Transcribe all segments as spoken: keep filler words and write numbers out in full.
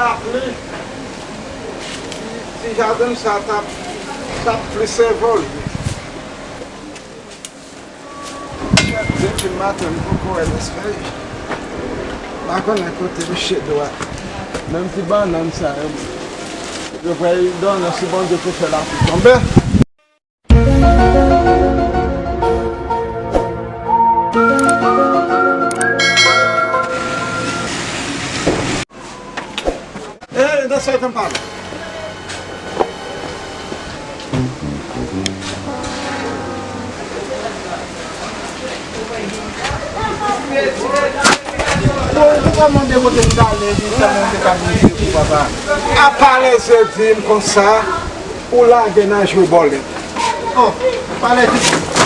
Lapli, ti, ti jaden sa t ap, t ap pli sèvo li. Depi maten, m poko wè lespè. M pa konnen kote misye dwe. Menm ti bannann sa yo, yo fè yo donnen si Bondye te fè lapli tonbe. Eh, nan sa yo fè m pale. Bon, ou pa mande kote m t ale, li sèlman te ka vin jwe pou papa. Apa lèzè di m konsa, ou lage nan jwe bòlèt. Oh, pa lèzè.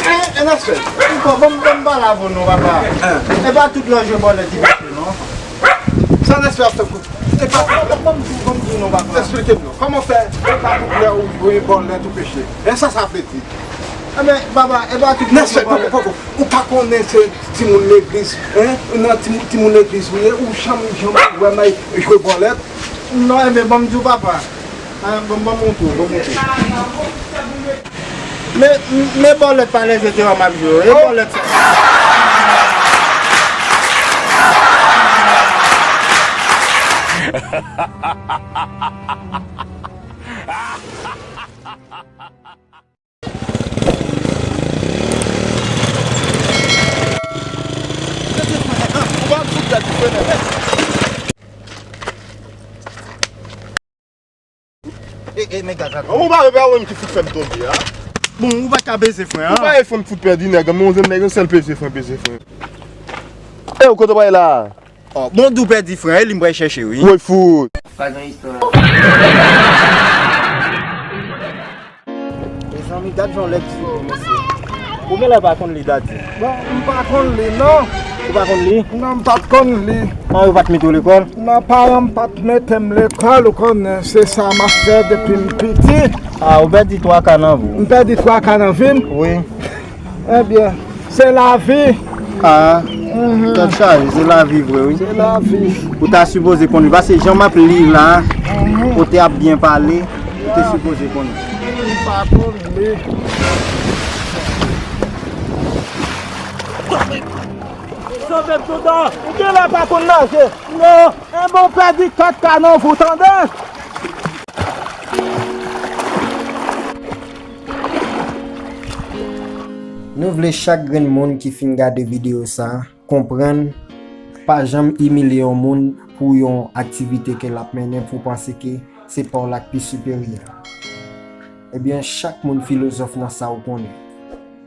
Eh, eh, nan sa yo. Bon, bon, bon, m pale avè w non, papa. Eh. E pa tout lè w jwe bòlèt li pase non. Sa n espè ap tankou. E pa tout, ban m di w, ban m di w non, papa. Eksplike m non. Kòman fè e pa tout lè ou jwe bòlèt ou peche? E sa sa vle di? Enben, papa, e pa tout lè ou jwe bòlèt. Poko, poko. Ou pa konnen se timoun legliz, en? Nan timoun, timoun legliz ou ye, ou janm, janm wè m ap jwe bòlèt? Non, enben, ban m di w, papa. An, ban m, ban m montre w, ban m montre w. Men, men bòlèt pa lèzè te wè m ap jwe. E bòlèt sa. Ou pa fout la di fè nèt. E, e, men gaz la. Ou pa wè, pa wè m ki fout fè m tonbe a. Bon, ou pa ka beze fren an. Ou pa wè fè m fout pèdi nèg an, men yon nèg an sèl peze fren, peze fren. E, ou kote w pral la? Oh, bon, di w pèdi fren, e li m pral chèche, wi. Woy fout. Pa gen istwa. Mezanmi, gad jan lèt di, mesye. Ou genlè pa konn li, Dadi. Bon, m pa konn li, non. Ou pa konn li? Non, m pa t konn li. Paran w pa t mete w lekòl? Non, paran m pa t mete m lekòl, ou konnen, se sa m ap fè depi m piti. Ah, ou pèdi twa K nan vi w? M pèdi twa K nan vi m? Wi. Ebyen, se lavi. Ah, tèt chaje, se lavi vre, wi. Se lavi. Ou ta sipoze konn li, paske jan m ap li la, ou te ap byen pale, ou te sipoze konn li. M pa konn li. Sove m toutan, ou genlè pa konn naje. Non, enben w pèdi kat K nan vi w, tande? Nou vle chak grenn moun ki fin gade videyo sa a konprann, pa janm imilye yon moun pou yon aktivite ke l ap mennen pou w panse ke se pa w la k pi siperyè. Ebyen, chak moun filozòf nan sa w konnen.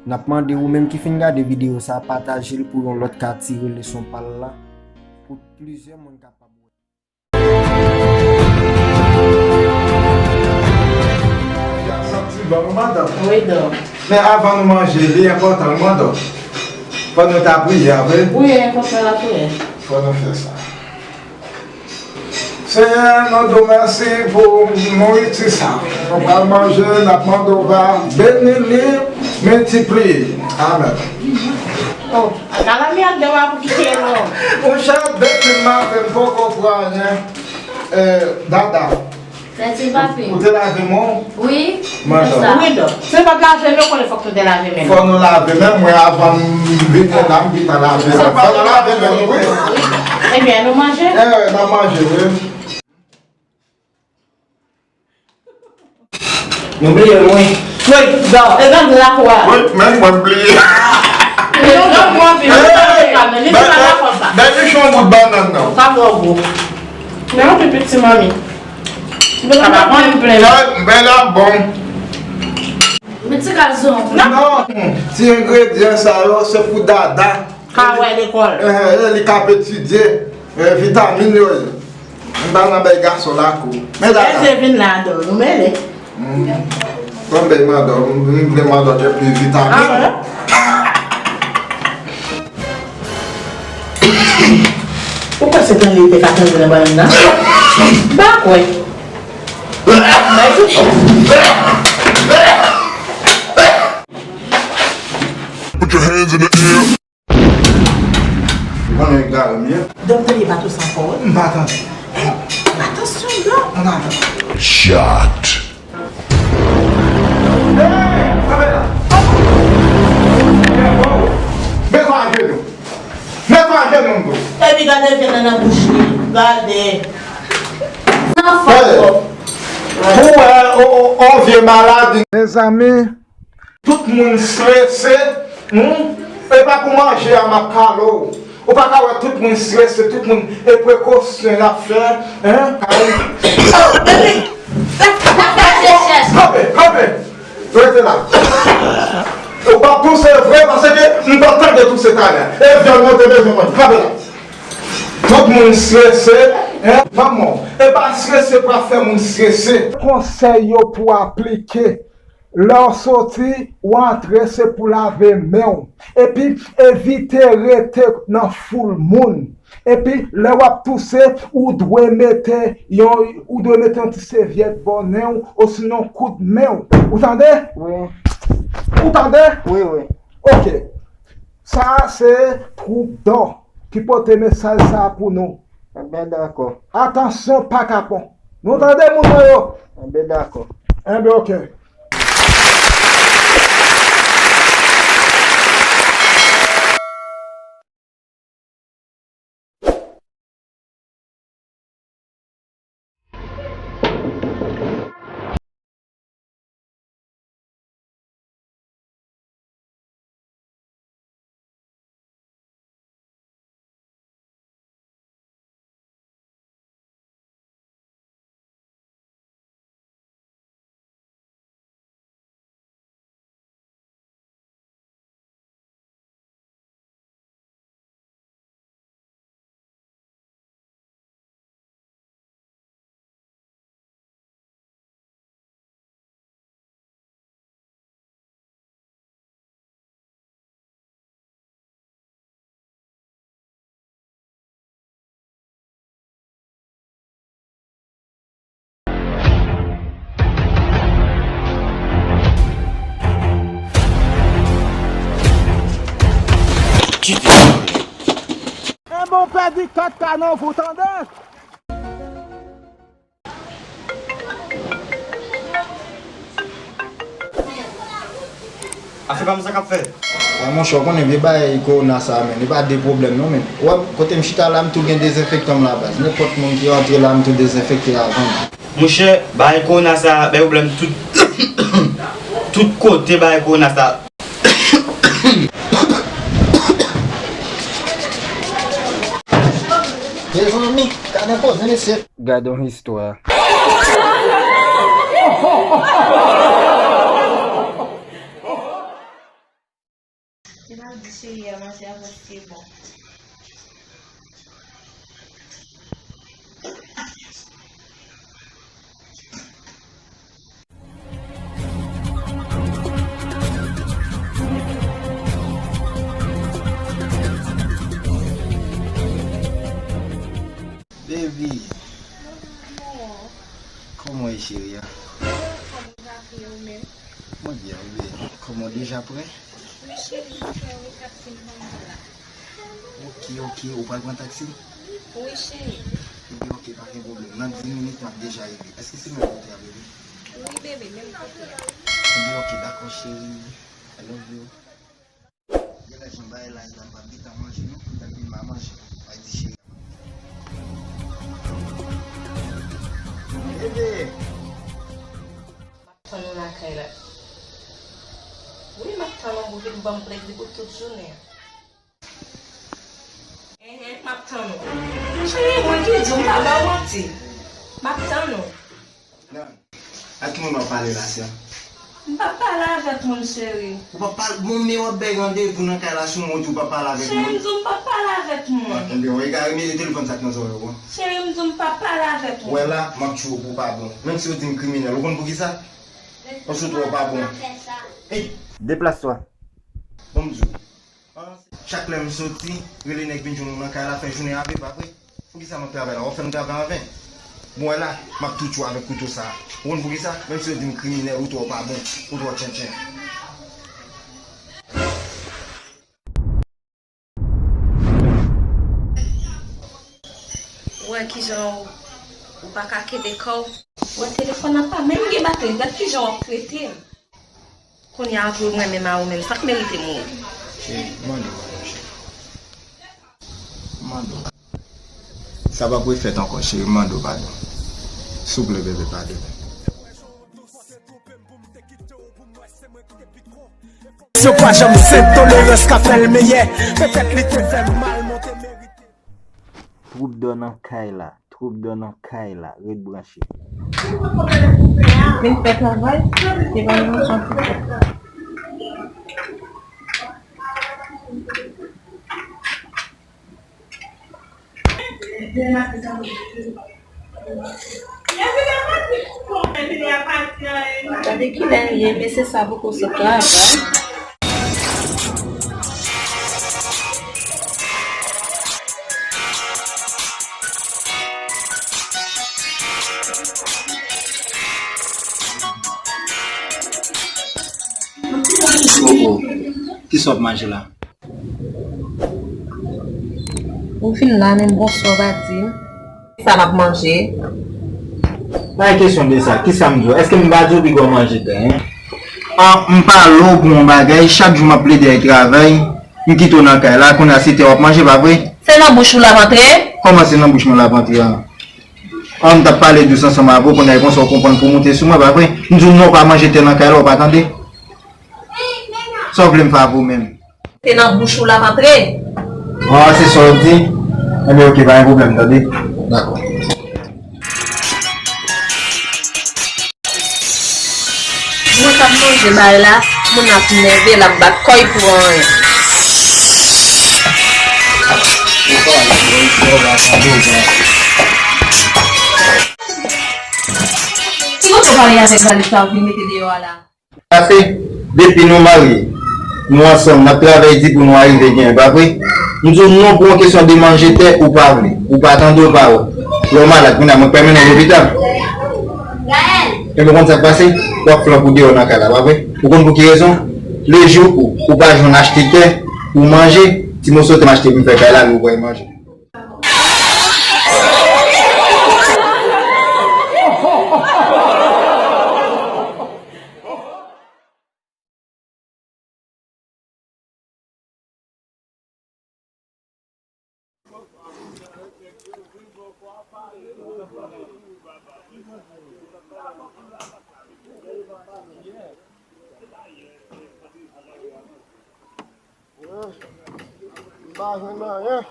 N ap mande ou menm ki fin gade videyo sa a, pataje l pou yon lòt ka tire leson pa l la, pou plizyè moun kapab wè. Sa ti bon, madanm. Wi, dò. Men avan nou manje, li enpòtan, madanm. Fò nou ta priye, a vre? Wi, enpòtan lapriyè. Fò nou fè sa. Senyè, nou di w mèsi pou nouriti sa. Nou pral manje, n ap mande w va beni li, miltipliye. Amèn. Oh, Kalami ak Dora pou kite non. Monchè, depi maten m poko pran anyen. Eh, Dada. Mèsi, papi. Ou te lave men w? Wi, madanm. Wi, dò. Si nou pa t lave men, konnen fòk nou te lave men nou. Fò nou lave men mwen avan m vin la, m gentan lave men. Fò nou lave men nou, wi. Wi. Ebyen, nou manje? Eh, n ap manje, wi. Nou bliye l, wi. Wi, dò, e nan lakou a. Wi, menm mwen m bliye. E nan mwen vin. Li di pa lakòz la. Bèl, bèl, bèl, li se yon bout bannann, non. Sa twò gwo. Men yon pi piti, manmi. Sa pa bon, li plen. Sa, bèl la bon. Men ti gazon. Non, ti engredyan sa yo, se pou Dada. Ka wè lekòl. Eh, eh, li ka ap etidye, eh, vitamin yo ye. M pa nan bay gason lakou. Men Dada. Mesye vin la, dò, nou mele. Mm. Bon, bay madanm, m vle madanm gen plis vitamin. Ah, wi. Ou panse tande li te ka tande nan bannann nan? M pa kwè. Bay tout. Put your hands in the air. Ou konnen gare m ye? Donk, tande bato sa ankò, wi. M pa tande. Atansyon! Shot. Hey, kanpe la. Met ajenou. Met ajenou, m di w. Epi gade vyann nan nan bouch li. Gade. Nan fòs. Ou wè, on, on, on vye maladi. Mezanmi, tout moun strese, hmm? E pa pou manje a m ap kale w. Ou pa ka wè tout moun strese, tout moun e prekosyon y ap fè, hein? Kanpe, kanpe, rete la. Ou p ap touse vre, paske m t ap tande touse talè. E vyann nan te bezwen manje. Kanpe la. Tout moun strese, hein? Manman, e pa strese pou ap fè moun strese. Konsèy yo pou aplike. Lè w soti, w antre, se pou lave men w. Epi, evite rete nan foul moun. Epi, lè w ap touse, ou dwe mete yon, ou dwe mete yon ti sèvyèt bò nen w, osinon koud men w. Ou tande? Wi. Ou tande? Wi, wi. Ok. Sa a se Troupe Dò ki pote mesaj sa a pou nou. Enben, dakò. Atansyon, pa kapon. Nou tande, moun mwen yo? Enben, dakò. Enben, ok. Enben, w pèdi kat ka nan, ou tande? A se pa m sa k ap fè. A monchè, w konnen vye bagay kowona sa a, men li pa de pwoblèm non, men. W ap, kote m chita la, m tou gen dezenfektan m la baz. Nenpòt moun ki rantre la, m tou dezenfekte avan m. Monchè, bagay kowona sa a bay pwoblèm tout, tout kote bagay kowona sa a. Mezanmi, gade koze mesye. Gade yon istwa. Li pral di cheri a manje avè l se bon. Baby. Kòman w ye, cheri a? Kòman w ye, ou menm? Mwen byen, wi, baby. Kòman w deja prè? Wi, cheri, m prè, wi, kapten, ban m la. Ok, ok, ou pral pran taksi? Wi, cheri. Ebyen, ok, pa gen pwoblèm. Nan dis minit, m ap deja rive. Èske se menm kote a, baby? Wi, bebe, menm kote a. Ebyen, ok, dakò, cheri. I love you. Genlè jan bagay la ye la, m p ap gentan manje non, pou m ta vin ma manje. Ay di cheri. Bebe! M ap tann ou lakay la. Wi, m ap tann ou pou vin ban m plezi pou tout jounen an. Enhen, m ap tann ou. Cheri, mwen ki di w, m pa ba w manti. M ap tann ou. Nan. Ak ki moun w ap pale la, sè? M p ap pale avèk moun, cheri. Ou p ap pale, bon, men w ap bay randevou nan kay la sou mwen, w di w p ap pale avèk moun. Cheri, m di w m p ap pale avèk moun. Enben, w egare, mete telefòn sa k nan zòrèy ou an. Cheri, m di w m p ap pale avèk moun. Wè la, m ap tchwe w pou w pa bon. Menm si yo di m kriminèl, ou konn poukisa? Paske w twò pa bon. Ey! Deplase w. Bon, m di w. Chak lè m soti, rele nèg vin jwenn ou nan kay la, fè jounen avè, pa vre? Poukisa m ap travay la? W ap fè m travay an ven? Bon, wè la, m ap tou tchwe w avèk kouto sa a. Ou konn poukisa? Menm si yo di m kriminèl, ou twò pa bon, ou twò tchentchen. Ou wè kijan w Ou pa ka kenbe kò w. Wè telefòn nan pa menm gen batri, gad kijan w ap trete m. Kounye a tou m renmen ma ou menm, sa k merite mouri? Cheri, mande w pardon, cheri. Mande w. Sa p ap refèt ankò, cheri, mande w pardon. Souple, bebe, padone. Yo pa janm se tolerans ka fè l meyè. Petèt li te fè m mal, mwen te merite. Twoup dò nan kay la, twoup dò nan kay la, ret branche. Vin fè travay, evalyasyon ti fè. Gade kilè l ye, mesye sa poko sot travay. Oh, oh. Kisa w ap manje la? Ou fin la menm, bonswa w pa di m. Sa m ap manje? Pa gen kesyon de sa. Kisa m di w? Èske m pa di w piga w manje tè, en? An, m pale w pou yon bagay, chak jou m ap plede al travay, m kite w nan kay la, kounye a se tè w ap manje, pa vre? Se nan bouch ou l ap antre? Kòman se nan bouch mwen l ap antre an? An, m t ap pale dous ansanm avè w, kounye a e konsa w konprann pou w monte sou mwen, pa vre? M di w non, w pa manje tè nan kay la, w pa tande? Sa w vle m fè avè w menm? Se nan bouch ou l ap antre. Ah, se sa w di? Enben, oke, pa gen pwoblèm, tande? Dakò. Mwen k ap manje bagay la, moun ap nève, l ap bat kò l pou anyen. Ki kote w pale avèk valis sa w vin mete deyò a la? Pase, depi nou marye, nou ansanm, n ap travay di pou nou arive genyen, pa vre? M di w non pou yon kesyon de manje tè, ou pa vle, ou pa tande, ou pa wè. Lè w malad, kounye a mwen k pral mennen w lopital. Ebyen, w konn sa k pase? W ap flank ou deyò nan kay la, pa vre? Ou konn pou ki rezon? Lejou ou, ou pa jwenn achte tè pou manje, ti moso tè m achte pou m fè kay la, men ou pral manje. M pa jwenn anyen.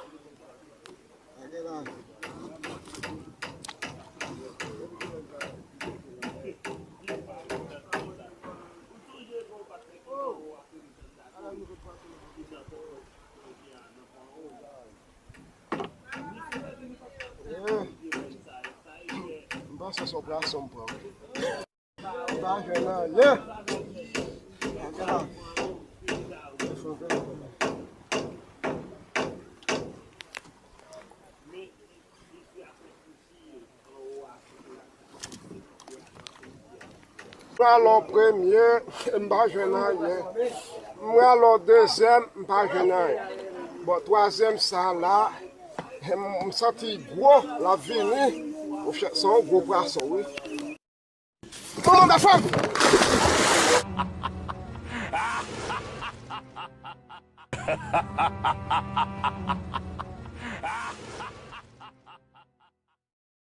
M panse se yon pwason m pran. M pa jwenn anyen. Mwen alò premye, m pa jwenn anyen. Mwen alò dezyèm, m pa jwenn anyen. Bon, twazyèm sa la, m, m santi gwo, l ap vini. Monchè, se yon gwo pwason, wi. Manman m pa fanm!